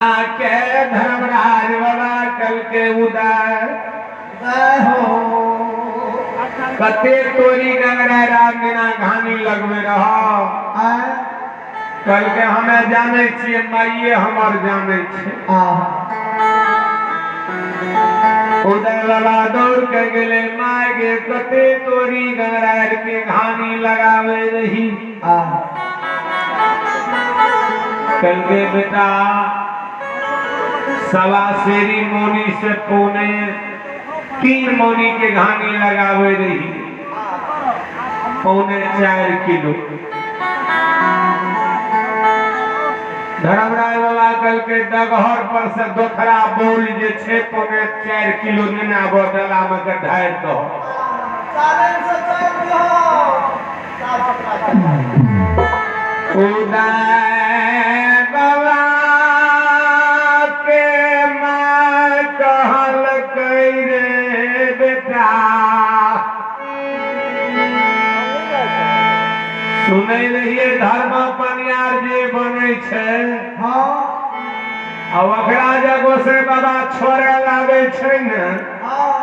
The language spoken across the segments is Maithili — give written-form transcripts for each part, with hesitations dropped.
के धर्मराज बाबा कल के उदय हो। कते तोरी गंगरा राम बिना घानी लगवे रह। कल के हमें जाने छिए, माइये हमर जाने छे। उदय बाबा दौड़ के गेले, माय गे कते तोरी गंगरा के घानी लगावे रही। कल के बेटा सवा सेरी मोनी से 2.75 मोनी के घानी लगावे रही, 3.75 किलो। धर्मराज बाबा कल के डगहर पर से दोखरा बोल जे छे 3.75 किलो नेना बोतला में के ढार दो। उदय बाबा के माँ कहल रे बेटा, सुनै रहिए धर्म पनियार जे बनै छै। हाँ। आ ओकरा जे गोसाई बाबा छोड़े लागे छै ने। हाँ।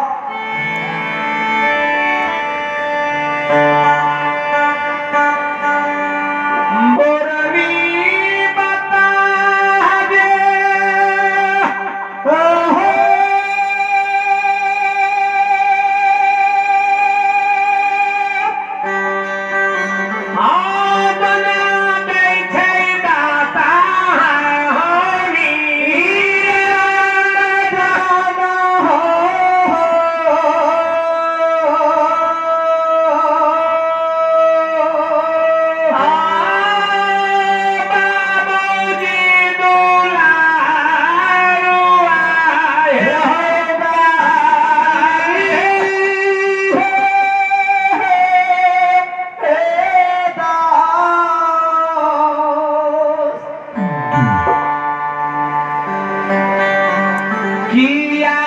Yeah.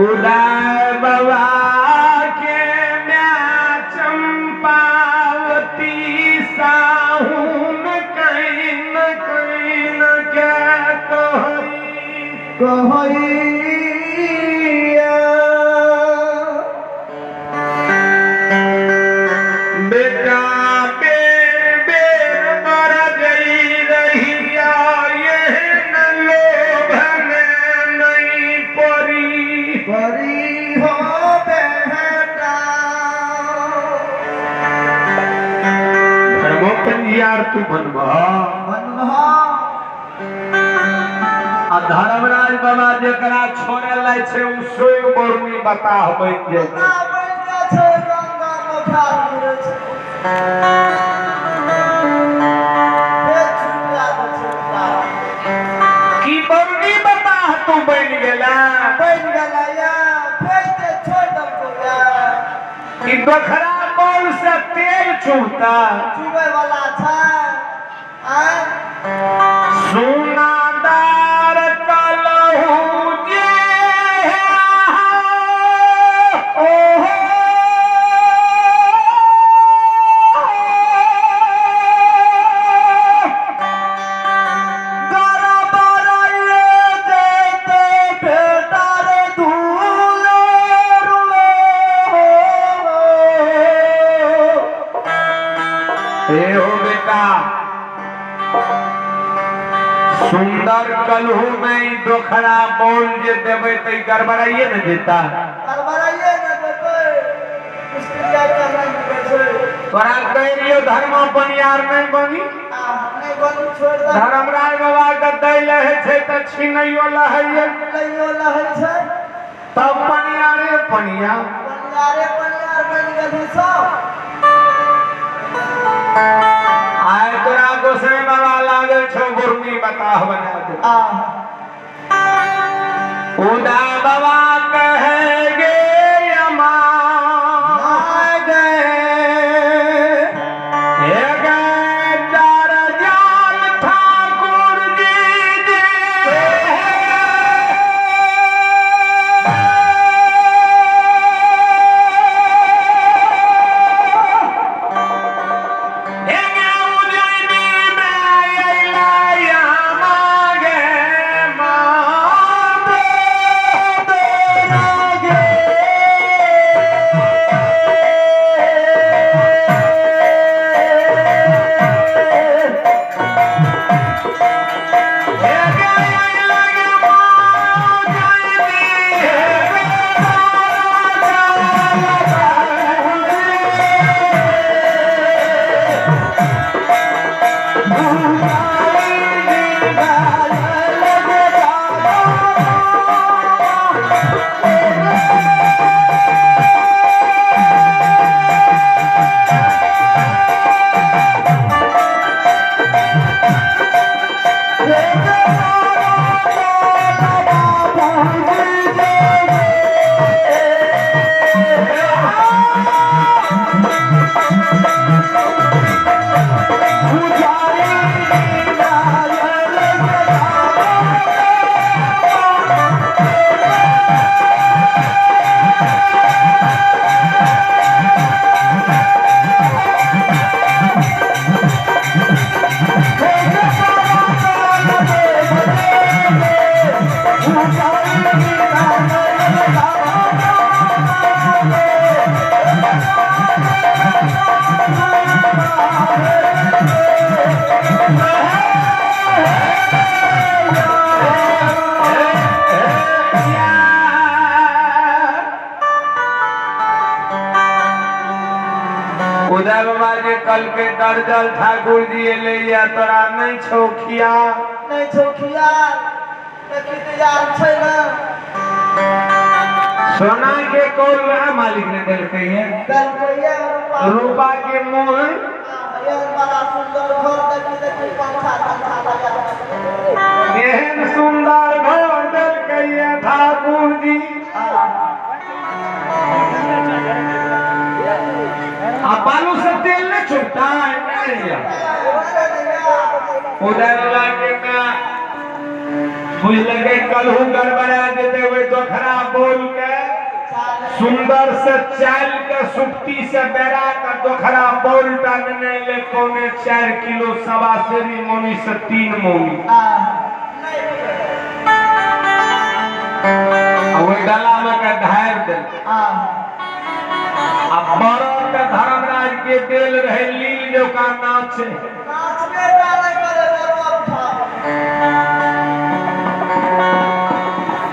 उदय बाबा के माय चंपावती साहुन can can के कहैया बेटा बेर बेर मर गई रहिया एहन लोभ में नहीं पड़ी परी हो बेटा। धर्मो पंजियार तू बनबा बनबा। आ धर्मराज बाबा जेकरा छोड़े लै छै उ स्वयं बरुनी बताह बनि जाइ छै। बनि जाइ छै, गंगा मोखा गिरै छै। फेर छुटला दै छै बेचारा। की बरुनी बताह तू बनि गेला? बनि गेलै या फेर ते छोड़ि देलकौ या। कि दोखरा बॉल से तेल चुहता? चुबै वाला छै आँय? सुनादार कलहु जे ओहो गड़बड़ाइए जेतै बेटा रे धूले रुए हो। हे हो बेटा, सुंदर कलहू में ई दोखरा बोल जे देबै तऽ ई गड़बड़ाइए ने जेता। गड़बड़ाइए ने जेतै, मिस्त्रिया करना निकलै छै। तोरा कहि रहियौ धर्म बनियार नहि बनी। आ नहि बनी, छोड़ि दे। धर्मराज बाबा के दै लहे छै तऽ छिनैयो लहैये। लैयो लहै छै। तब पनियारे पनिया। पनियारे पनियार बनि गेलही सब। आइ तोरा गोसाई बाबा लागल छौ गुरमी बताह बना दे। आ उदा बाबा कहे गे अमा गे हे गे चार जाल ठाकुर जी जे हे गे उजैनी में अइला अमा गे माँ गे। हे गे अइला गे माँ उजैनी हे Thank you. कहलकै दर्जल ठाकुर जी एलै या तोरा नहि छौ खिया नहि छौ खियाल देखी तऽ यार छै ने। सोना के कौल वएह मालिक ने देलकै ये। देलकै ये रूपा। रूपा के मोहन। एहन बड़ा सुन्दर घर देखी देखी पंखा तंखा लगा। एहन सुन्दर घर देलकै ये ठाकुर जी। आ बालू से तेल नहीं छूटता है नहीं। उदय बाबा के मैं बुझलकै कलहू गड़बड़ा देते हुए दोखरा बोल के सुंदर से चाल के सुप्ती से बेरा के दोखरा बोल टांगने ले 3.75 किलो 1.25 सेरी मोनी से 3 मोनी आ ओहि गला में के ढारि देल। आ बरत धर्मराज के देल रहे लील जोका नाच।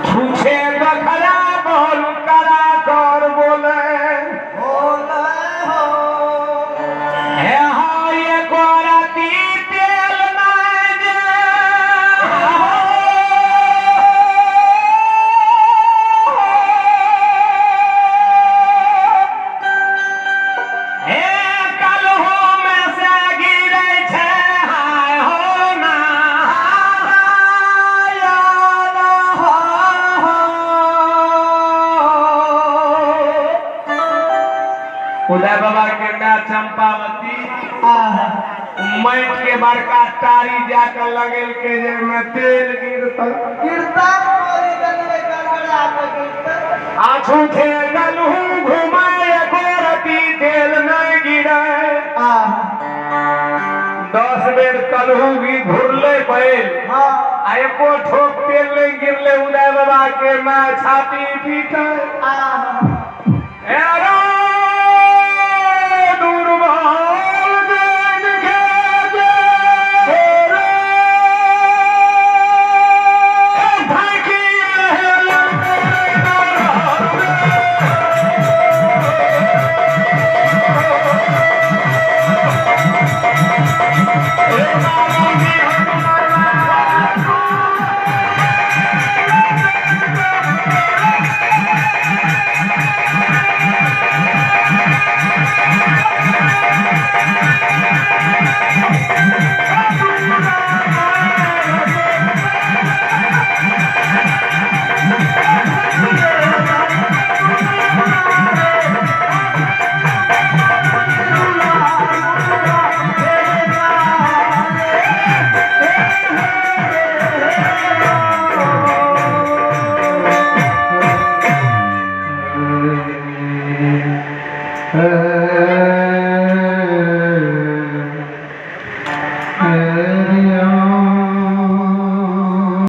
छुछे बखरा बोल करा कर बोले हे हाय गोरती तेल नहीं जे हे कलहो में से गिरै छै हाय हो ना उदय बाबा के माय चंपावती माटि के बड़का टारी जाकर लगेल के जे में तेल गिरता आछू थे गलहू घुमाए गोरती तेल नहीं गिरे। 10 बेर कलहू भी घुरले बैल आ एको ठोक तेल नहीं गिरले। उदय बाबा के माय छाती पीटे।